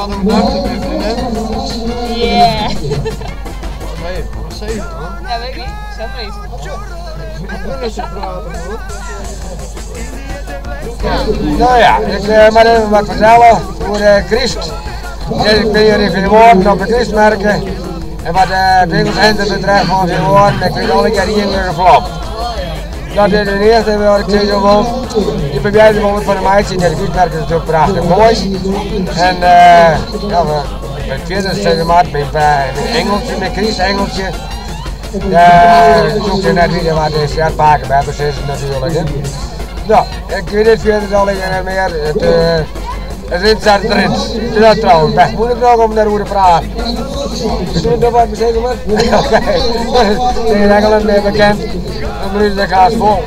praten oer nacht, vriendin. Yeah. Nee, wat zei je man? Ja, weet ik niet. Zeg maar iets. Ze praten man. Nou ja, ik uh, maar even wat vertellen over de Christ. Ik ben hier in Feanwâlden op de Krystmerke. En wat de winkelcentrum betreft van Feanwâlden, ik vind alle keer één keer geflopt. Dat is de eerste wat ik zeg wil. Je probeert er wel van de meisje, de Krystmerk is natuurlijk prachtig mooi. En uh, ja, we, met verder zeg maar, met, met engeltje, met Christengeltje. Ja, zoek je net weer wat is, ja, pakken bij precies natuurlijk. Hè. Nou, ik weet het verder al niet meer. Het, uh, het is daar erin. Het is trouwens best moeilijk nog om daarover te praten. Is er nog wat zeggen maar? Oké. Tegen Engeland meer bekend. Een minuut dat gaat vol.